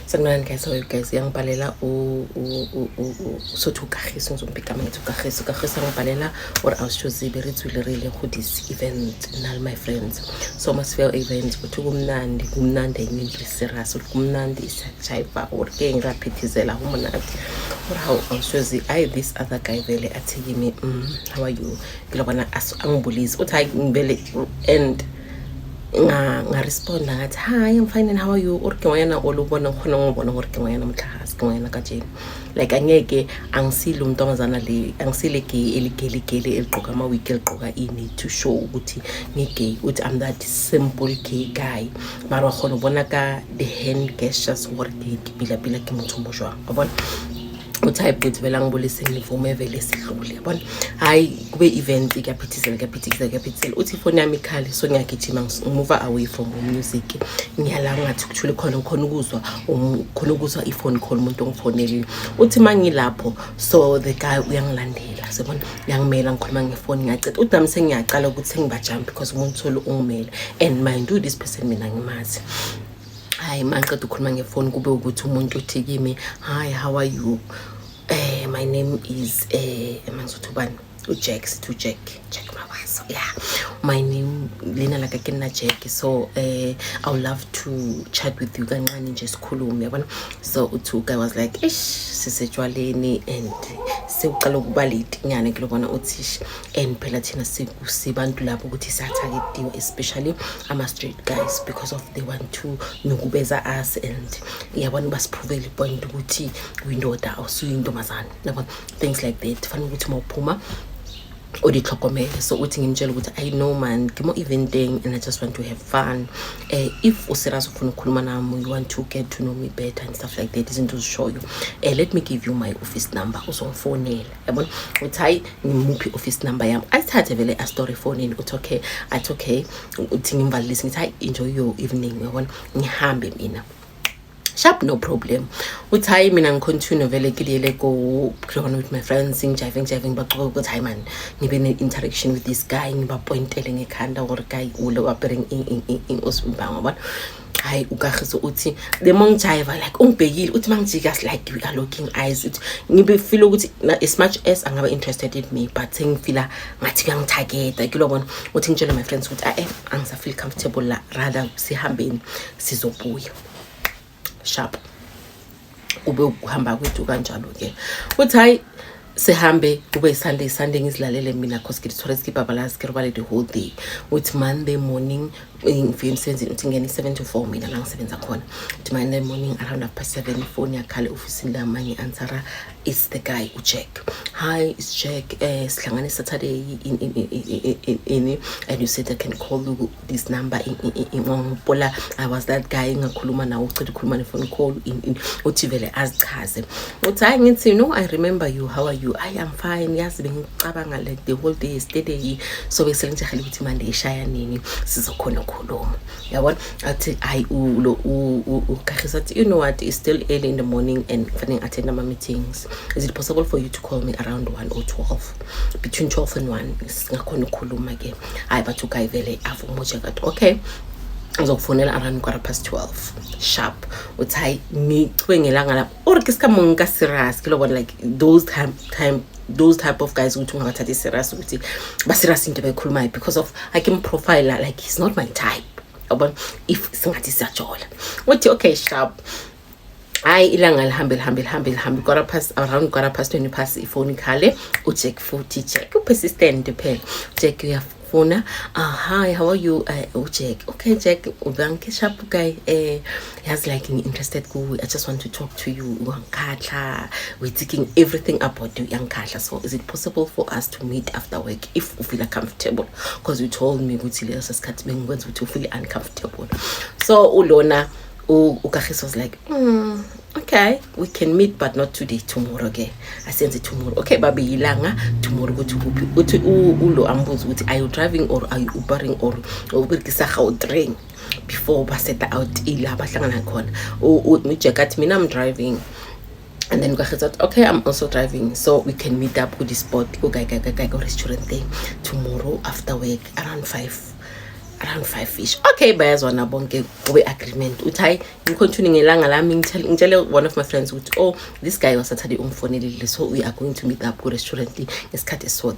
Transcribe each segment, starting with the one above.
Sanibonani guys, how are you guys? Yangibhalela sothi uKagiso, ngizombika ngithi uKagiso. UKagiso angibhalela or awushozibe re tswile re ile go this event nna le my friends. So masifika event, kuthi kumnandi, kumnandi, enye into serious, ukuthi kumnandi, siyajayiva or ke ngiyaphithizela, ho monate. Or how awushozi, ayi, this other guy vele athi kimi, "How are you?" Ngilobona angibulisi, uthi hayi ngivele and ngaresponda ngathi, "Hi, I'm fine and how are you?" Or ke ngwanyana o lo bona, kgona ngibona gore ke ngwanyana motlhagase, ke ngwanyana kajeno, like angeke angisile umntombazana le, angisile gay eligeligeli eligqoka ama-wig, eligqoka ini to show ukuthi ngi-gay. Uthi I'm that simple gay guy, mara wa kgona ubona ka the hand gestures gore ke pila-pila, ke motho mo jwang, wa bona. Uthi hayi bhuti, vele angibulise, ngivume vele, sidlule, yabona. Hayi, kube event, kuyaphithizela, kuyaphithizela, kuyaphithizela. Uthi ifoni yami ikhale, so ngiyagijima, ngimuva away from music, ngiyala ngathi kuthule khona, ngikhona ukuzwa khona ukuzwa ifoni call, umuntu ongifonelile. Uthi uma ngilapho, so the guy uyangilandela, sibona uyangimela, ngikhuluma ngefoni, ngiyaceda. Uthi nami sengiyacala ukuthi sengibajump because umuntu solo ungimele, and mind you, this person mina ngimazi. Hayi, ma ngiceda ukukhuluma ngefoni, kube ukuthi umuntu uthi kimi, "Hi, how are you? My name is," mangizothi ubani, uJack, sithi uJack, Jack Mabaso. "Yeah, my name, lena laka ke nna Jack. So I would love to chat with you kancane nje, sikhulume," yabona. So uthi guy was like, "Ish, sisetshwaleni and sewucala ukuba late nyana." Ngilobona uthi ish, and phela thina sibantu lapho ukuthi siyatargetiwa, especially ama-straight guys, because of they want to nukubeza us and yabona, basipruvele i-point ukuthi uyindoda, awusuyintombazane, yabona, things like that. Fanele ukuthi uma uphuma o di tlhokomele. So uthi ngimtshela ukuthi, "I know man, ke mo eventeng and I just want to have fun. If userious, ufuna ukukhuluma nami, you want to get to know me better and stuff like that, izinto uzishoyo, let me give you my office number, uzongifonela," yabona. Uthi hayi, ngimuphi i-office number yami, ayithathe vele astore efonini. Uthi okay, athi okay. Uthi ngimvalelise, ngithi hayi, enjoy your evening, yabona, ngihambe mina. Sharp, no problem. Uthi hayi, mina ngicontinue vele kiliyele go on with my friends, ngijive, ngijive, ngibaxoxe ukuthi hayi man, ngibe ne-interaction with this guy, ngibapointele ngekhanda gore guy ule apereng eng eng eng eng, wabona. Hayi, uKagiso uthi the more ngijiva, like ungibhekile. Uthi mangijika, like we are looking eyes. Uthi ngibe feel ukuthi as much as angaba interested in me, but sengifila ngathi kuyangitargeta, kulobona. Uthi ngitshele my friends ukuthi ae, angisafeel comfortable la, rather sihambeni, sizobuya. Sharp, kube ukuhamba kwethu kanjalo-ke. Uthi hayi, sihambe, kube Sunday. Sunday ngizilalele mina 'cause ke dithole ke babalazi, ke robale the whole day. Uthi Monday morning ngifike emsebenzini, uthi ngene i-7 to 4 mina la ngisebenza khona. Uthi Monday morning around 7:30, ifoni yakhala e-ofisini lami, ngi-answera, it's the guy, uJack. "Hi, it's Jack. Sihlangane Saturday in and you said I can call you this number." Ngipola, "I was that guy ngakhuluma nawe, ucela ukukhuluma ne-phone call in." Uthi vele azichaze. Uthi hayi, ngithi, "No, I remember you. How are you?" "I am fine. Yazi bengicabanga like the whole day yesterday, so besele ngijahele ukuthi manje ishaya nini, sizokhona ukukhuluma," yabona. Athi hayi, ulo uKagiso athi, "You know what, it's still early in the morning and kufanele ngi-attend ama-meetings. Is it possible for you to call me around 1 or 12, between 12 and 1, singakhona ukukhuluma ke?" Hayi, bathi uguy vele avume uJack, athi okay, ngizokufonela around 12:15 sharp. Uthi hayi, ngichube ngelanga lapho or ke sika monka serious, ke lo bona, like those time those type of guys ukuthi ungabathathi serious, ukuthi ba-serious into abayikhulumayo, because of I can profile, like he's not my type, yabona, if singathi siyajola. Uthi okay, sharp. Hayi, ilanga lihambe, lihambe, lihambe, lihambe, quarter past, around quarter past, 20 past, ifoni ikhale, uJack futhi. Jack upersistent phela, Jack uyafuna. "Hi, how are you?" UJack, "Okay Jack, ubanke sharp guy. Yazi, like ngi-interested kuwe. I just want to talk to you. Wangikhatla, we're thinking everything about you yangikhahla. So is it possible for us to meet after work if ufeel comfortable? Because you told me ukuthi leso sikhathi bengikwenza ukuthi ufeel uncomfortable." So ulona uKagiso was like, "Okay, we can meet, but not today, tomorrow ke, asenze tomorrow." Okay, babe yilanga tomorrow ukuthi kuphi. Uthi ulo ambuza ukuthi, "Are you driving or are you Ubering or uberekisa Gautrain?" Before baseta out ila bahlangana khona, uJack athi, "Mina I'm driving." And then uKagiso athi, "Okay, I'm also driving, so we can meet up ku spot ku kae kae kae, ko restaurant thing, tomorrow after work around 5." Around 5 ish. Okay, bayazwana bonke, kube agreement. Uthi, "Hayi, ngicontinue ngelanga lami." Ngitshele one of my friends ukuthi, "Oh, this guy was Saturday ungifonelile, so we are going to meet up ku-restaurant ngesikhathi esiso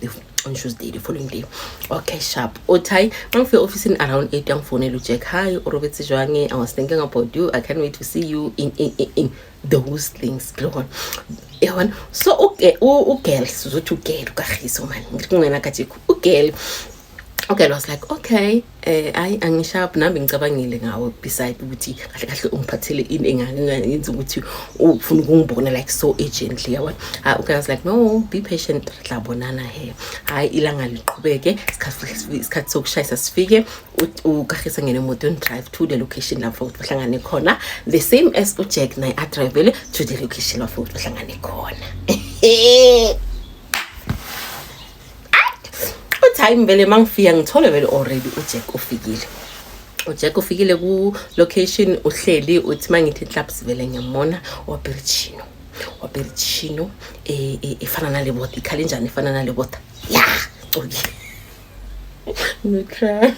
on Tuesday, the following day." Okay, sharp. Uthi, "Hayi, mangifike ofisini around 8, yangifonela uJack. 'Hi, o robetse jwang? I was thinking about you. I can't wait to see you,' in those things." Yabona, yabona. So ugirl, sizothi ugirl uKagiso man, ngithi kungena kajikho ugirl. Okay, I was like, "Okay, ayi, angisharp nami, ngicabangile ngawe, beside ukuthi kahle kahle ungiphathele ini engayenza ukuthi ufuna ukungibona like so urgently?" Yabona. Ah, okay, I was like, "No, be patient, tla bonana he." Hayi, ilanga liqhubeke, isikhathi sokushayisa sifike. uKagiso ngene emotweni, drive to the location lapho ukuthi bahlangane khona, the same as uJack naye adrivele to the location lapho ukuthi bahlangane khona. Uthi, "Hayi, vele mangifika ngithole vele already uJack ufikile. UJack ufikile ku-location, uhleli." Uthi, "Mangithi claps, vele ngiyambona, wapere chino, wapere chino efana nale botha ikhale njani, efana nale botha ya okay no cry."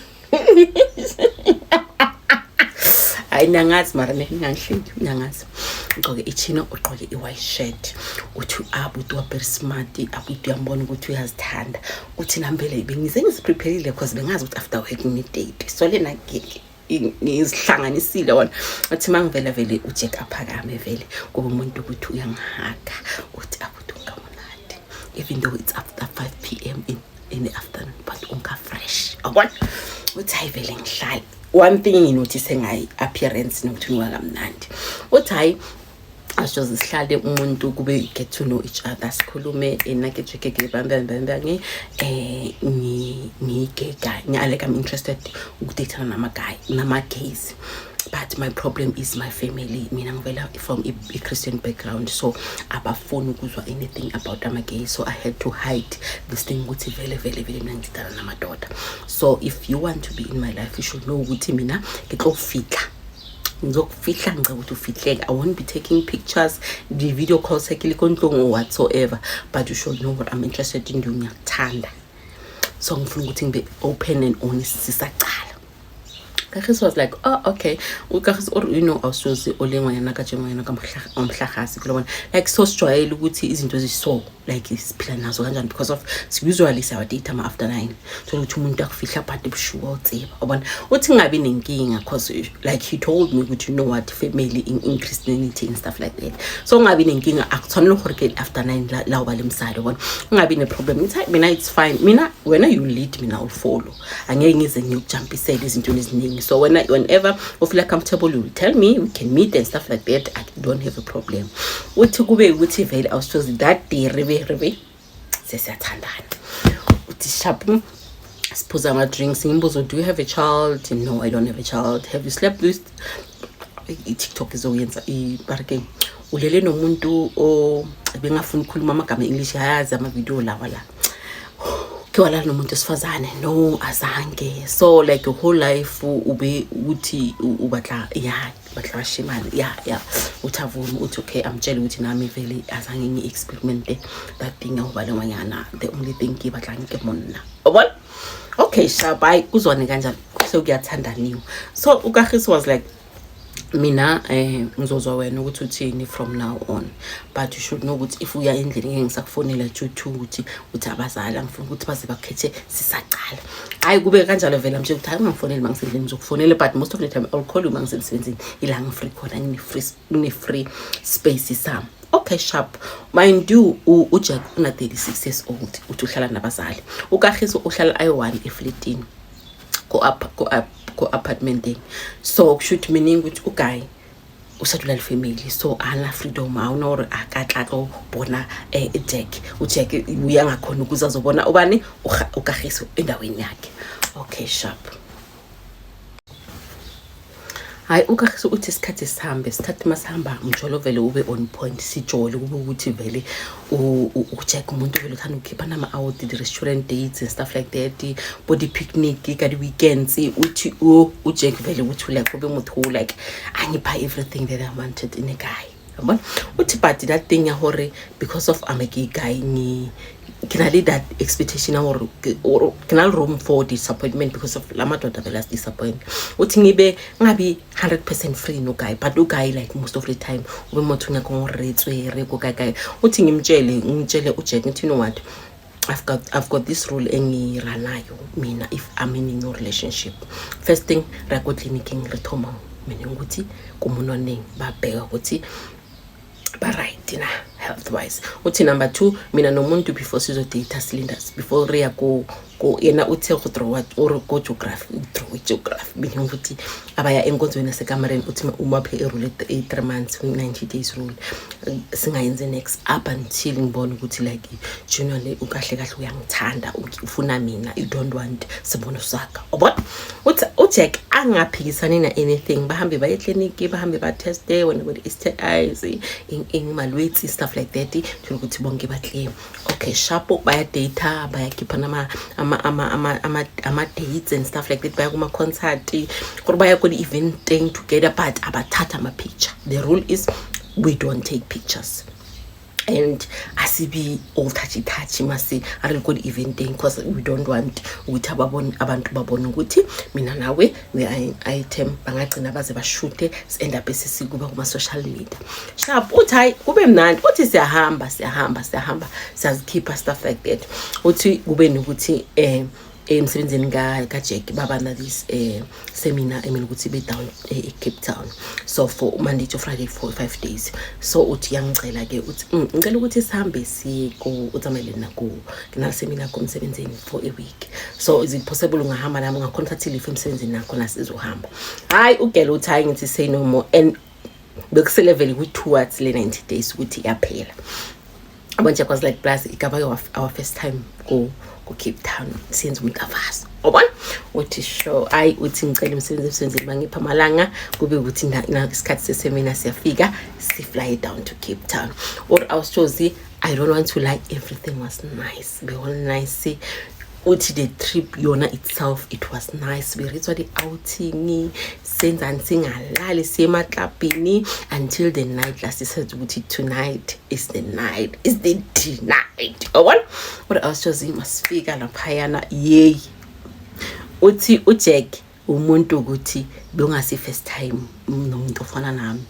Hayi, niyangazi mara ne, ningangihleki, niyangazi. Ugqoke ichino, ugqoke i-white shirt. Uthi abuti wapere smart, abuti uyambona ukuthi uyazithanda. Uthi, "Nambele bengize ngiziprepare because bengazi ukuthi after work ngine-date, so lena ngizihlanganisile wona." Athi, "Mangivela vele uJack aphakame, vele kube umuntu ukuthi uyangihaga." Uthi, "Abuti ungamunandi, even though it's after 5 p.m. in the afternoon, but unka fresh, yabona." Uthi, "Hayi, vele ngihlale. One thing nginothise ngayo, appearance nokuthi unuka kamnandi." Uthi, "Hayi, ashoze sihlale, umuntu kube get to know each other, sikhulume enakejekeke bambange ngiyigay guy, like I'm interested ukudatana nama-guy, nama-gays, but my problem is my family. Mina ngivela from i-Christian background, so abafuni ukuzwa anything about ama-gay. So I had to hide this thing ukuthi vele vele vele mina ngididana namadoda. So if you want to be in my life, you should know ukuthi mina ngitlofihla, ngizokufihla, ngicela ukuthi ufihleke. I won't be taking pictures, the video calls sekile kontlong or whatsoever, but you should know what I'm interested in you. Ngiyakuthanda, so ngifuna ukuthi ngibe open and honest sisacala." Kagiso was like, "Oh, okay." UKagiso or awusoze ole ngwanyana ka njengwanyana kamhlahasi kulobona, like, so sijwayele ukuthi izinto eziso like siphila nazo kanjani, because of usually siyawadate ama-after 9, thola ukuthi umuntu akufihla, but ebushuka utseba, ubona. Uthi ngabi nenkinga, cause like he told me ukuthi, you know what, family in Christianity and stuff like that, so ungabi nenkinga, akutshwanele gore ke after 9 la uba le msadi, ubona, ungabi ne-problem. Ngithi, "Hayi, mina it's fine. Mina wena you lead mina, will follow. Angeke ngize ngiyokujampisela ezintweni eziningi. So wena, whenever you feel comfortable, you will tell me, we can meet and stuff like that. I don't have a problem." Uthi kube ukuthi vele awusozi that day rebe rebe sesiyathandana. Uthi, "Sharp, siphuza ama-drinks, ngimbuzo, 'Do you have a child?' 'No, I don't have a child.' 'Have you slept with,'" i-TikTok izoyenza ibarke, "ulele nomuntu o," bengafuni ukukhuluma amagama e-English, ayazi amavidiyo lawa la, "ke walala nomuntu wesifazane?" "No, azange." "So like your whole life ube ukuthi ubatla ya batla bashimane?" Ya." Uthi avume, uthi okay, amtshele ukuthi, "Nami vele azange ngi-experimente that thing ya ho ba le ngwanyana. The only thing ke batlang ke monna, ubona." Okay, sharp. Hayi, kuzwane kanjani, sekuyathandaniwe. So uKagiso was like, "Mina ngizozwa wena ukuthi uthini from now on, but you should know ukuthi if uya endlini ngeke ngisakufonela due to ukuthi uthi abazali angifuni ukuthi baze bakhethe sisacala." Hayi, kube kanjalo vele. Amtshela ukuthi, "Hayi, ungangifoneli mangisendlini, ngizokufonela, but most of the time I'll call you mangisemsebenzini, ila ngifree khona, ngine-free space sami." Okay, sharp. Mind you, uJack una-36 years old. Uthi uhlala nabazali. UKagiso uhlala ayi-one efletini ko-apartmenteng, so kusho ukuthi meaning ukuthi uguy usadula le family, so ana freedom, awuna gore a ka tla tlo bona Jack. UJack uyangakhona ukuze azobona ubani, uKagiso endaweni yakhe. Okay, sharp. Hayi, uKagiso uthi isikhathi sihambe, isikhathi masihamba, mjolo vele ube on point, sijole, kube ukuthi vele uJack umuntu vele uthanda ukukhipha nama-out, the-restaurant dates and stuff like that, bo di-picnic ka di-weekends. Uthi uJack vele uthi like ube motho like angipha everything that I wanted in a guy. Yabona, uthi but that thing ya hore because of I'm a gay guy, ke na le that expectation ya gore ke na le room for disappointment because of la madoda vele disappoint. Uthi ngibe ngabi 100% free no guy, but uguy like most of the time ube motho nyaka gore re tswe re ko kae kae. Uthi ngimtshele uJack, ngithi, "You know what, I've got this rule engiyiranayo mina. If I'm in a new relationship, first thing re ko tleliniking, re thoma mina ukuthi kumunoneng babheka ukuthi ba-right na health wise." Uthi number two, mina nomuntu before sizodata, silinda before re ya ko yena uthe go drawa or ko geography, draw geography, meaning ukuthi abaya enkonzweni yasekamereni. Uthi umaphe irule i-3 months, 90 days rule, singayenzi next up until ngibone ukuthi like genuinely ukahle kahle uyangithanda, ufuna mina, you don't want sibono saka, ubona. Uthi uJack angaphikisani na anything, bahambe baye ekliniki, bahambe bateste wena bo-STIs, eng malwetse, stuff like that, thola ukuthi bonke ba-clear, okay, sharp. Bayadata, bayakhipha ama-dates and stuff like that, baya kuma-concert gore baya ko di-eventeng together, but abathatha ama-picture. The rule is we don't take pictures and asibi all touchy touchy mase a re ko di-eventeng because we don't want ukuthi ababone, abantu babone ukuthi mina nawe we are an item, bangagcina baze bashute, si-end up sesikuba kuma-social media. Sharp. Uthi hayi, kube mnandi. Uthi siyahamba, siyahamba, siyahamba, siyazikhipha, stuff like that. Uthi kube nokuthi emsebenzini kaJack baba na this seminar emele ukuthi be down e-Cape Town, so for Monday to Friday for 5 days. So uthi yangicela ke, uthi, ngicela ukuthi sihambe siye ko utsamayele nna ko ke na le seminar ko emsebenzini for a week, so is it possible ungahamba nami, ungakhona uthatha leave emsebenzini nakho nasizohamba?" Hayi, ugele uthi hayi, ngithi say no more, and bekusele vele kwi-towards le 90 days ukuthi iyaphela. Abonje was like, plus ikaba our first time go Cape Town, siyenza umntavazo, ubona. Uthi sure. Ayi, uthi ngicela umsebenzi emsebenzini bangipha amalanga, kube ukuthi na isikhathi sesemina siyafika, si-fly down to Cape Town. Or awushozi, I don't want to lie, everything was nice, be all nice. Uthi the trip yona itself, it was nice. Beretswa di-outing, senzani, singalali, siye emaklabhini until the night last said ukuthi tonight is the night, is the night, yabona. Kodwa awushozi, masifika laphayana, yeyi, uthi uJack umuntu ukuthi bekungasi first time nomuntu ofana nami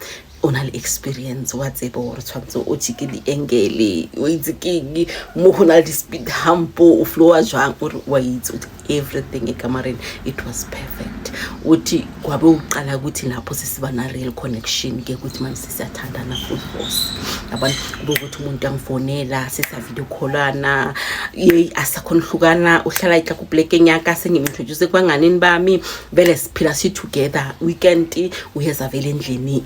o na le experience, wa tseba gore tshwanetse o check di-angle, o itse keng mo go na le di-speed hump, o flowa jwang, ore wa itse. Uthi everything ekamareni, it was perfect. Uthi kwabe uqala ukuthi lapho sesiba na-real connection ke, ukuthi manje sesiyathandana full force, yabona. Kube ukuthi umuntu angifonela, sesiya-video callana, yeyi, asakhona uhlukana, uhlala itla kuplekeng yaka, sengim-introduce kubanganini bami, vele siphila si-together. Weekend uyeza vele endlini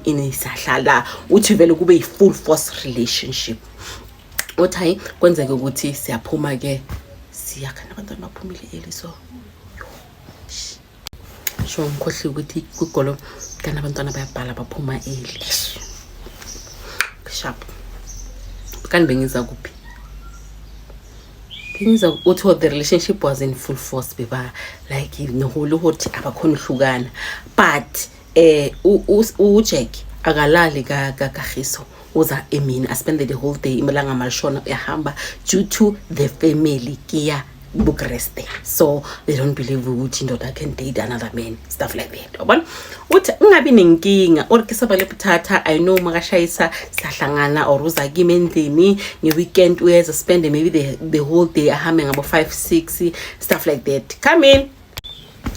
in siyahlala. Uthi vele kube yi-full force relationship. Uthi hayi, kwenzeke ukuthi siyaphuma-ke, siyakhana abantwana baphumile early, so sho ngikhohliwe ukuthi kwigolo kanti abantwana bayabhala, baphuma early. Sharp. Kanti bengiza kuphi? Bengiza uthi the relationship was in full force, beba like noholo ukuthi abakhona uhlukana, but uJack akalali ka Kagiso, uza emini, I spend the whole day, imalanga malishona uyahamba due to the family kiya buKreste, so they don't believe ukuthi indoda can date another man, stuff like that, yabona. Uthi ungabi nenkinga or ke saba le buthatha. I know makashayisa siyahlangana or uza kimi endlini nge-weekend, uyeza spend maybe the whole day, ahambe ngabo 5 6, stuff like that. Come in,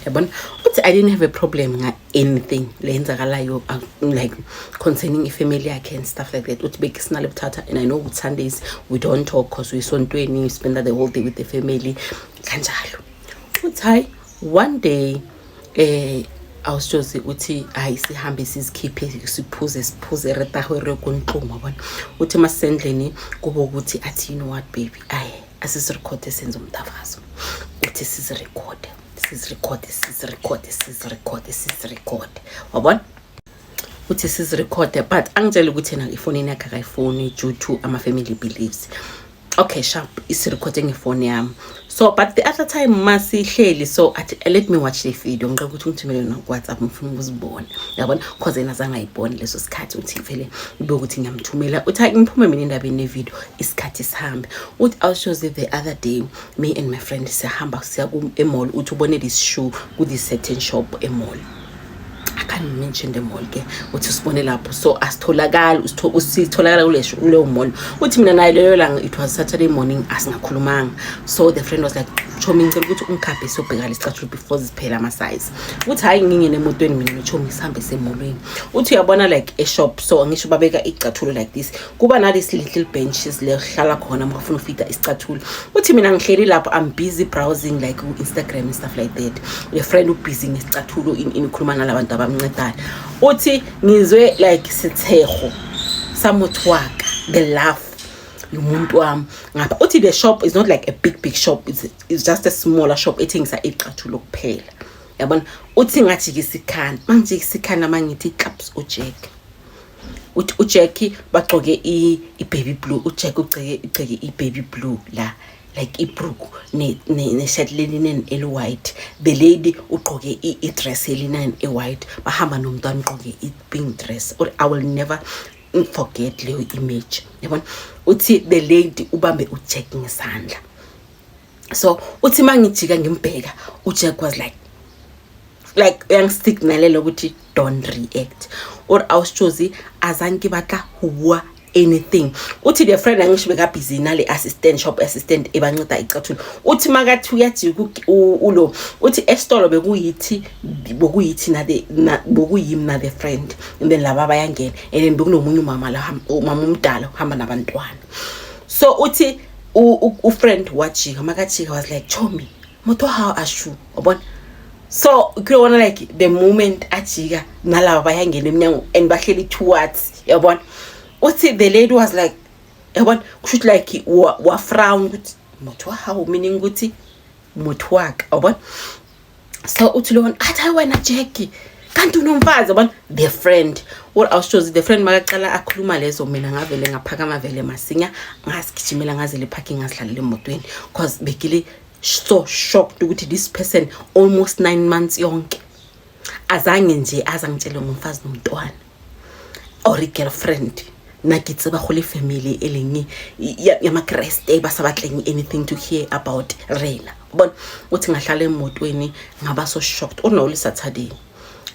yabona. Uthi I didn't have a problem nga anything leyenzakalayo, like concerning ifamily yakhe and stuff like that. Uthi bekisinale buthatha, and I know ukuthi Sundays we don't talk because uyisontweni, we spend the whole day with the family, kanjalo. Uthi hayi, one day awushozi, uthi hayi, sihambe sizikhiphe, siphuze, siphuze, re tahwe, re ko ntlong, wabona. Uthi masisendlini kube ukuthi athi, "You know what, baby, ayi, asisirekhode senze umtavazo." Uthi sizirekhode, sizirekhode, sizirekhode, sizirekhode, sizirekhode, wabona. Uthi sizirekhode, but angitshele ukuthi yena ifonini yakhe akayifoni due to ama-family beliefs. Okay, sharp, isirekhode ngefoni yami. So but the other time masihleli, so athi, "Let me watch the video, ngicela ukuthi ungithumele yona ku-WhatsApp, ngifuna ukuzibona," yabona, 'cause yena azange ayibone leso sikhathi. Uthi vele kube ukuthi ngiyamthumela. Uthi, "Hayi, ngiphume mina endabeni nevideo, isikhathi sihambe." Uthi awushozi, the other day me and my friend siyahamba, siya emall. Uthi ubone this shoe ku-this certain shop emall. I can't mention the mall ke. Uthi usibone lapho, so asitholakali, usitholakala kuleyo mall. Uthi mina naye leyo langa, it was Saturday morning, asingakhulumanga. So the friend was like, "Chomi, ngicela ukuthi ungikhaphe siyobheka lesicathulo before ziphela ama-size." Uthi, "Hhayi, ngingene emotweni mina nochomi, sihambe semolweni." Uthi uyabona like eshop, so angisho babeka icathulo like this, kuba nalesi little benches le hlala khona uma ufuna ufita isicathulo. Uthi mina ngihleli lapho, I'm busy browsing like ku-Instagram and stuff like that. The friend ubusy ngesicathulo, ikhuluma nalabantu abamncedayo. Uthi ngizwe like sethego sa motho wa ka, the laugh yomuntu wami ngapha. Uthi the shop is not like a big big shop, it's just a smaller shop ethengisa icathulo kuphela, yabona. Uthi ngajika isikhanda, mangijika isikhanda, mangithi claps, uJack. Uthi uJack bagcoke i-baby blue. UJack ugceke i-baby blue la, like ibhruku ne-shirt lelinen eli-white. The lady ugqoke i-dress yelinen e-white. Bahamba nomntwana ugqoke i-pink dress. Or I will never forget leyo image, yabona. Uthi the lady ubambe uJack ngesandla. So uthi mangijika ngimbheka, uJack was like uyangisignalela ukuthi don't react. Or awusitshozi, azange ke batla ho bua anything. Uthi the friend, angisho bekabhizi nale assistant, shop assistant ebanceda icathulo. Uthi makathi uyajika ulo, uthi esitolo bekuyithi na the bekuyimi na the friend, and then laba bayangena, and then bekunomunye umama la, umama omdala uhamba nabantwana. So uthi ufriend wajika, makajika was like, "Chomi, motho how ashu," wabona. So kuyobona like the moment ajika, nalaba bayangena emnyango and bahleli towards, yabona. Uthi the lady was like, yabona, kusho ukuthi like wa-frown ukuthi motho wa hao, meaning ukuthi motho wa ka, yabona. So uthi lona athi, "Hayi wena Jackie, kanti unomfazi," yabona. The friend or awushozi, the friend makaqala akhuluma lezo, mina ngavele ngaphakama vele masinya, ngasigijimela, ngazele parking, ngazihlalela emotweni, 'cause bekile so shocked ukuthi this person almost 9 months yonke azange nje azangitshele ngomfazi nomntwana or i-girlfriend. Nna ke tseba go le family e leng ya makreste, ba sa batleng anything to hear about rena, bona. Uthi ngahlala emotweni, ngaba so shocked. Uno Saturday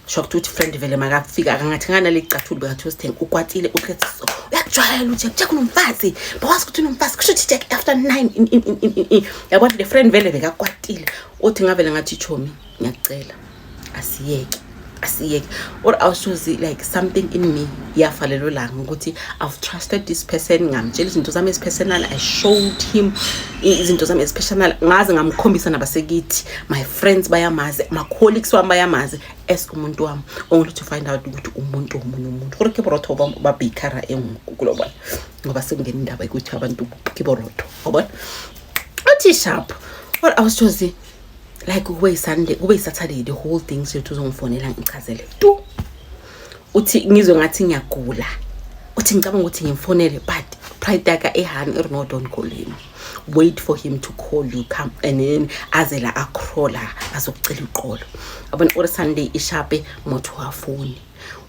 shocked. Uthi friend vele makafika akangathi nganale icathulo bekathi usithenga, ukwatile, uthi so uyakujwayela uJack, Jack unomfazi, bawazi ukuthi unomfazi, kusho ukuthi Jack after 9 in, yabona. The friend vele bekakwatile. Uthi ngavele ngathi, "Chomi, ngiyacela, asiyeke, asiyeke." Or awushozi, like something in me yafa lelo langa ukuthi I've trusted this person, ngamtshela izinto zami ezipersonal. I showed him izinto zami ezipersonal, ngaze ngamkhombisa nabasekithi, my friends bayamazi, ma-colleagues wami bayamazi as umuntu wami, only to find out ukuthi umuntu omunye umuntu gore ke borotho ba bakera e nngwe kulobona, ngoba sekungena indaba yokuthi abantu ke borotho, wabona. Uthi sharp, or awushozi, like kube yi-Sunday, kube yi-Saturday, the whole thing sethu uzongifonela ngichazele tu. Uthi ngizwe ngathi ngiyagula. Uthi ngicabanga ukuthi ngimfonele, but pride yaka ehani iri, "No, don't call him, wait for him to call you, come and then aze la acrola azokucela uqolo," yabona. Uri Sunday ishape, motho wafoni.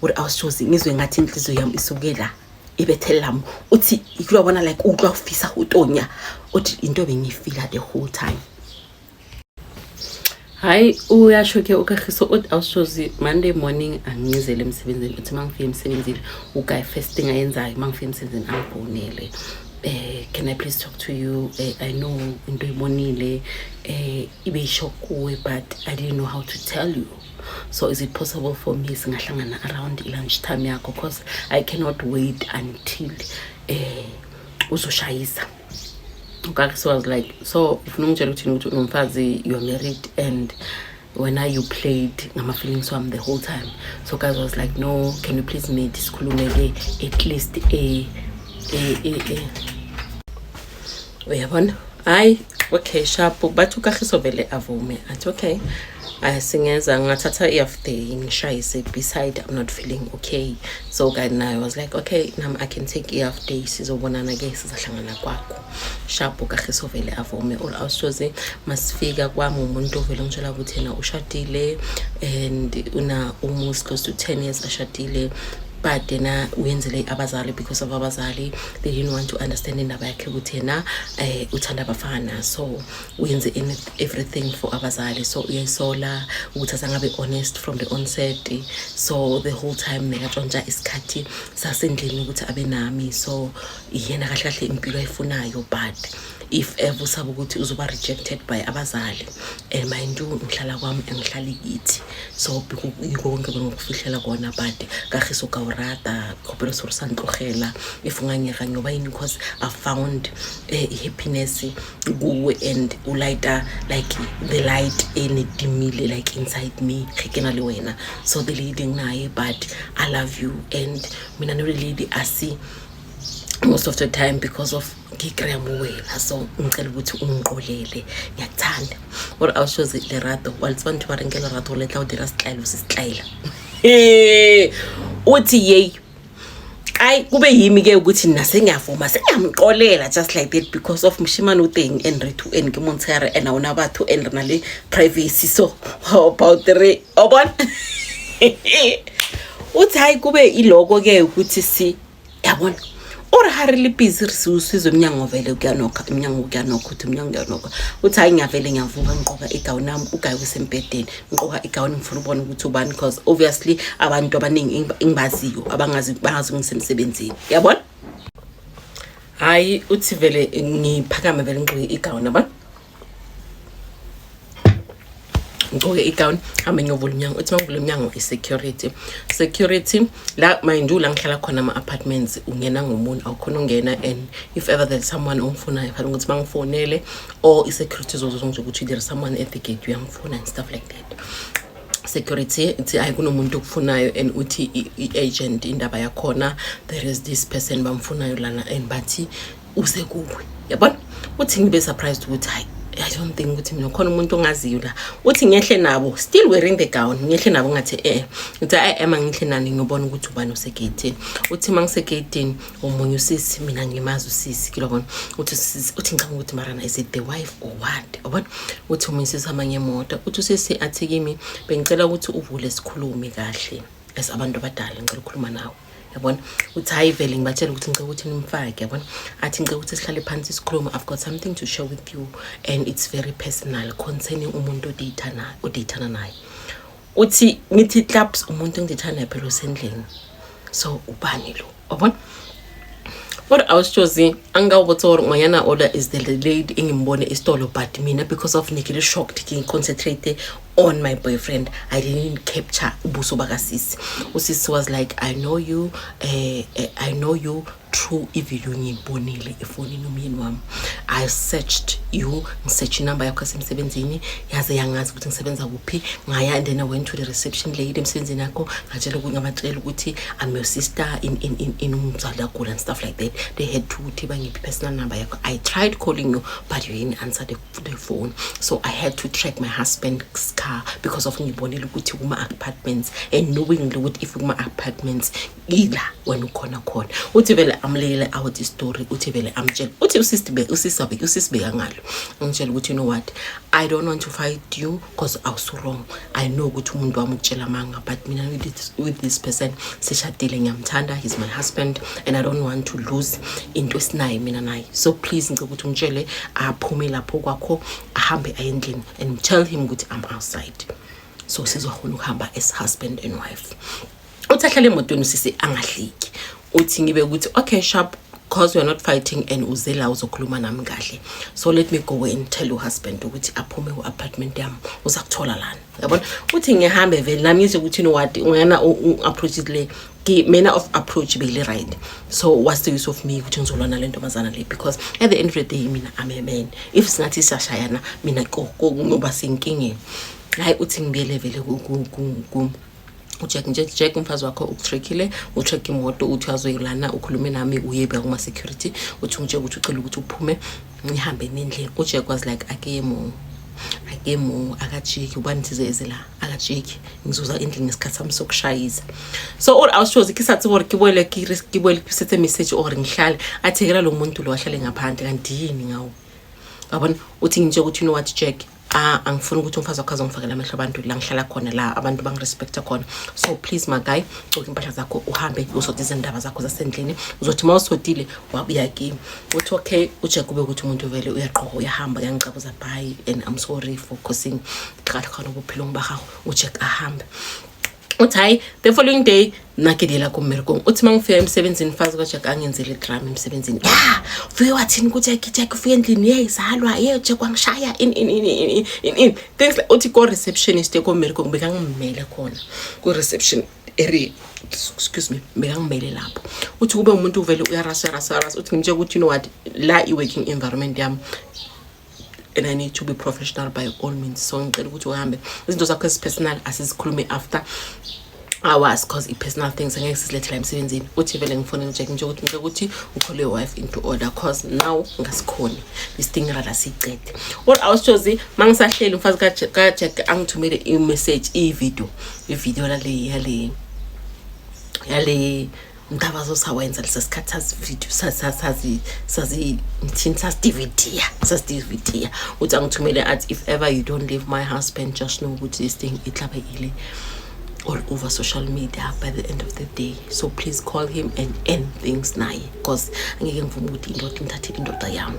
Uri awushozi, ngizwe ngathi inhliziyo yami isuke la ibethelelamo. Uthi kuyabona like utlwa ufisa utonya. Uthi into bengiyifila the whole time. Hayi, uyasho ke uKagiso, uthi awushozi, Monday morning angizele emsebenzini. Uthi uma ngifika emsebenzini, uguy first thing ayenzayo uma ngifika emsebenzini angifonele, "Can I please talk to you? I know into oyibonile ibe ishock kuwe, but I didn't know how to tell you. So is it possible for me singahlangana around i-lunch time yakho? 'Cause I cannot wait until uzoshayisa." UKagiso was like, "So ufuna ungitshela ukuthini, ukuthi unomfazi, you're married, and wena you played ngama-feelings wami the whole time?" So guys was like, "No, can you please meet, sikhulume-ke at least e uyabona." Hayi, okay, sharp. Bathi uKagiso vele avume, athi okay. Singeza ngathatha i-half day, ngishayise. Beside, I'm not feeling okay. So kanti naye was like, "Okay, nam I can take i-half day, sizobonana-ke, sizahlangana kwakho." Sharp, kahle, vele avume. Or awushoze masifika kwami, umuntu ovele ngitshela ukuthi yena ushadile and una almost close to 10 years ashadile, but yena uyenzele abazali because of abazali they didn't want to understand indaba yakhe ukuthi yena uthanda abafana, so uyenze everything for abazali. So uyayisola ukuthi azangabe honest from the onset. So the whole time nekatshontsha isikhathi sasendlini ukuthi abe nami. So yena kahle kahle impilo ayifunayo, but if ever usaba ukuthi uzoba rejected by abazali. And mind you, ngihlala kwami, angihlali kithi, so yiko konke bengikufihlela kona. But kagiso ka o rata, kgopelo se re sa ntlogela. If ungangiyeka ngiyoba yini? Because I found happiness kuwe and ulighta like the light enedimile like inside me ge ke na le wena. So the lady nginaye, but I love you. And mina no lady asi most of the time because of ngikreya mo wena. So ngicela ukuthi ungiqolele, ngiyakuthanda. Or awushoze lerato wa le tseba, ntho ba reng ke lerato le tla o dira setlaelo se setlaela. Uthi yeyi, ayi, kube yimi ke ukuthi nina sengiyavuma, sengiyamqolela just like that, because of moshimane o teng and re two and ke montshegare and aona batho and re na le privacy. So how about re o bona? Uthi hayi, kube iloko-ke ukuthi si yabona ore ha re le busy, re siwusizwe emnyango, vele kuyanokha emnyango, kuyanokha. Uthi umnyango kuyanokha. Uthi hayi, ngiyavele ngiyavuka, ngiqoka igawuni nami, ugayi usembhedeni, ngiqoka igawuni, ngifuna ukubona ukuthi ubani, because obviously abantu abaningi engibaziyo abangazi bangazi ngisemsebenzini, yabona. Hayi, uthi vele ngiphakame, vele ngigqoke igawuni, yabona, ngigqoke igawuni, hambe ngiyovula umnyango. Uthi mangivula umnyango, i-security, security la. Mind you, la ngihlala khona ama-apartments ungena ngomuntu, awukhona ungena. And if ever there's someone ongifunayo, fanele ukuthi bangifonele or i-security zozozongitsho ukuthi there is someone at the gate, uyangifuna and stuff like that. Security ithi, "Hayi, kunomuntu okufunayo." And uthi i-agent indaba yakhona, there is this person bamfunayo lana and bathi uze kuwe, yabona. Uthi ngibe surprised ukuthi hayi, I don't think ukuthi mina khona umuntu ongaziyo la. Uthi ngehle nabo, still wearing the gown, ngehle nabo, ngathi ngithi ayi, ema ngihle nani, ngiyobona ukuthi ubani osegeyithini. Uthi uma ngisegeyithini, omunye usisi, mina ngimazi usisi kilobona. Uthi usisi, uthi ngicabanga ukuthi marana, is it the wife or what, yabona. Uthi omunye usisi hamba ngemoto. Uthi usisi athi kimi, "Bengicela ukuthi uvule, sikhulume kahle as abantu abadala, ngicela ukukhuluma nawe," yabona. Uthi hayi, vele ngibatshela ukuthi ngicela ukuthi nimfake, yabona. Athi, "Ngicela ukuthi sihlale phansi sikhulume. I've got something to share with you and it's very personal, concerning umuntu odeyithana naye." Uthi ngithi claps, umuntu engideyithana naye phela usendlini, so ubani lo, wabona? Kodwa awusitshozi angikawubotsa gore ngwanyana ola is the lady engimbone esitolo. But mina, because of ngile shocked, ngiconcentrate on my boyfriend, I didn't capture ubuso bakasisi. Usisi was like, "I know you, I know you through ivideo ngiyibonile efonini umyeni wami. I searched you, ngisearch inumber yakho yasemsebenzini, yaze yangazi ukuthi ngisebenza kuphi. Ngaya and then I went to the reception lady emsebenzini yakho, ngatshela ukuthi, ngabatshela ukuthi I'm your sister in umzali agula and stuff like that. They had to ukuthi bangiphi personal number yakho. I tried calling you but you didn't answer the phone, so I had to track my husband's car because of ngibonile ukuthi kuma-apartments and knowing ukuthi if kuma-apartments ila wena ukhona khona." Uthi vele amleyele out istory. Uthi vele amtshela, uthi usisi bekangalo, angitshela ukuthi, "You know what, I don't want to fight you because awusu wrong. I know ukuthi umuntu wami ukutshela amanga, but mina with this person sishadile, ngiyamthanda, he's my husband and I don't want to lose into esinayo mina naye. So please, ngicela ukuthi ungitshele aphume lapho kwakho, ahambe aye endlini and tell him ukuthi I'm outside, so sizokhona ukuhamba as husband and wife." Uthi ahlale emotweni usisi, angahliki. Uthi ngibe ukuthi, "Okay, sharp, cause we are not fighting and uze la uzokhuluma nami kahle, so let me go and tell your husband ukuthi aphume ku-apartment yami, uza kuthola lana," yabona. Uthi ngihambe vele nami, ngizwe ukuthi, you know what, ungena u-approach le ke manner of approach beyile right. So what's the use of me ukuthi ngizolwa nale ntombazana le? Because at the end of the day, mina I'm a man. If singathi siyashayana, mina ngoba senkingeni. Hayi, uthi ngibuyele vele ku uJack nje. "Jack, umfazi wakho ukutrackile, utrack imoto, uthi azoyilana, ukhulume nami, uye kuma-security." Uthi ungitshela ukuthi ucela ukuthi uphume, ngihambe nendlela. UJack was like, "Akeye mo Ake mo akajiki ubani thize eze la akajiki ngizoza endlini ngesikhathi sami sokushayisa. So all awushozi ke sa tsebe gore ke boele ke ke boele ke setse message or ngihlale athekela lo muntu lo ahlale ngaphandle kanti yini ngawo. Yabona uthi ngitshe ukuthi you know what Jack, ah, angifuni ukuthi umfazi wakho azongifakela amehlo abantu la ngihlala khona, la abantu bangirespecta khona. So please my guy, gcoka impahla zakho uhambe uzothi izindaba zakho zasendlini, uzothi uma usotile wabuya kimi. Uthi okay uJack, ube ukuthi umuntu vele uyaqoka uyahamba, uyangicabuza, bye and I'm sorry for causing khona bophelo ba gago. UJack ahambe. Uthi hayi, the following day nna ke diela ko mmerekong. Uthi uma ngifika emsebenzini, mfazi kaJack angenzele idrama emsebenzini. Ya, ufike wathini kuJack? Jack ufike endlini, ye zalwa, ye Jack wangishaya, in in in in in in things like. Uthi ko-receptionist ko mmerekong bekangimele khona ku-reception area, excuse me, bekangimele lapho. Uthi kube umuntu vele uyarasa rasa rasa. Uthi ngimtshela ukuthi you know what, la i-working environment yami and I need to be professional by all means, so ngicela ukuthi uhambe, izinto zakho ezi-personal asizikhulume after hours, 'cause i-personal things angeke sizilethela emsebenzini. Uthi vele ngifonele uJack, nje ukuthi ngicela ukuthi ucall your wife into order, 'cause now ngasikhoni this thing, rather siyicede. Or awushozi mangisahleli, umfazi kaJack angithumele i-message, i-video, i-video lale yale yale mntaba zosawenza lesa sikhathi sazi-video sazi sazi ngithini, sasi-DVD-ya sasi-DVD-ya. Uthi angithumele athi, "If ever you don't leave my husband, just know ukuthi this thing itlabe ile all over social media by the end of the day, so please call him and end things naye, 'cause angeke ngivume ukuthi indoda imthathele indoda yami."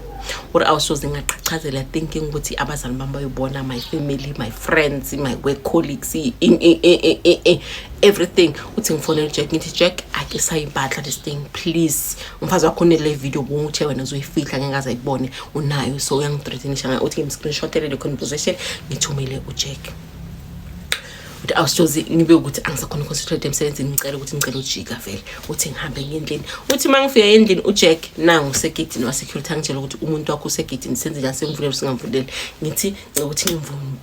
Or awusoze ngaqhaqhazela, thinking ukuthi abazali bami bayobona, my family, my friends, my work colleagues, everything. Uthi ngifonele uJack, ngithi, "Jack, ake sayibhadla this thing, please. Umfazi wakho unele video bunguthe wena uzoyifihla, ngeke aze ayibone, unayo, so uyangithreatenisha ngayo." Uthi ngimscreenshotele le conversation, ngithumele uJack. Uthi awushozi ngibe ukuthi angisakhona uconcentrate emsebenzini, ngicela ukuthi ngicela ujika vele. Uthi ngihambe ngendlini. Uthi uma ngifika endlini, uJack nangu usegedini wa-security, angitshela ukuthi umuntu wakho usegedini, senze njani, sengivulele singamvuleli? Ngithi ngicela ukuthi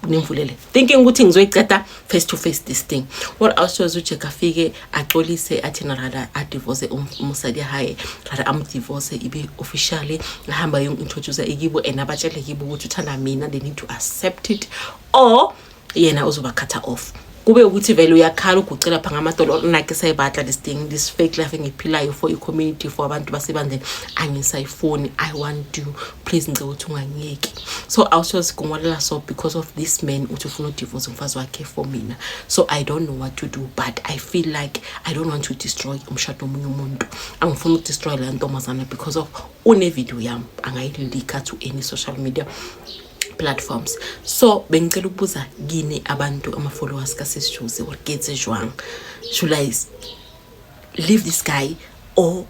nimvulele, thinking ukuthi ngizoyiceda face to face this thing. Or awushozi uJack afike axolise, athi na rather adivorce umosadi haye, rather amdivorce ibe officially, ahamba yongi-introduce ikibo and abatshele kibo ukuthi uthanda mina, they need to accept it or yena uzoba cut off. Kube ukuthi vele uyakhala, ugucela pha ngamadolo, nake sayibatla this thing, this fake life engiyiphilayo for i-community, for abantu basebandleni, angisayifuni. I want to, please, ngicela ukuthi ungangiyeki. So awushozi kungwalela so because of this man, uthi ufuna udivorce umfazi wakhe for mina. So I don't know what to do, but I feel like I don't want to destroy umshado womunye umuntu. Angifuni ukudestroy leya ntombazana because of une-video yami angayileaka to any social media platforms. So bengicela ukubuza kini abantu, ama-followers kaSisJozi, or ke etse jwang? Should I leave this guy or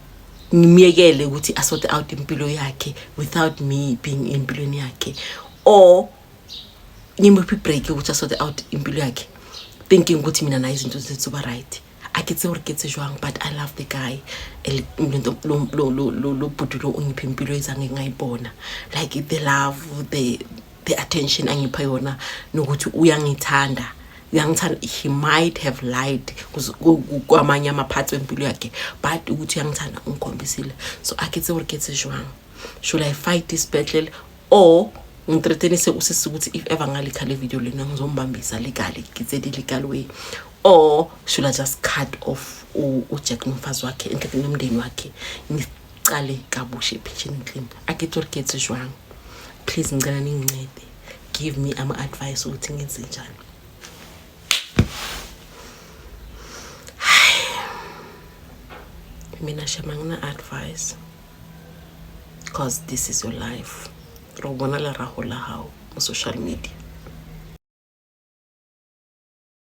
ngimyekele ukuthi asort out impilo yakhe without me being empilweni yakhe, or ngimuphi break ukuthi asort out impilo yakhe, thinking ukuthi mina naye izinto zethu zoba right? A ke tsebe gore ke tse jwang, but I love the guy. Lo bhuti lo ungiphe impilo ezange ngayibona, like the love, the attention angipha yona, nokuthi uyangithanda, uyangithanda. He might have lied kwamanye ama-parts wempilo yakhe, but ukuthi uyangithanda ungikhombisile. So a ke tsebe gore ke tse jwang. Should I fight this battle or ngithreatenise usisi ukuthi if ever ngalikha le video lena ngizombambisa legally, ke tse di-legal way, or should I just cut off uJack nomfazi wakhe endleleni nomndeni wakhe, ngicale kabusha ephitsheni clean? A ke tsebe gore ke etse jwang. Please, ngicela ningincede, give me ama-advice ukuthi ngenze njani. Mina shema ngina-advice, 'cause this is your life. Re o bona lerago la gago mo social media.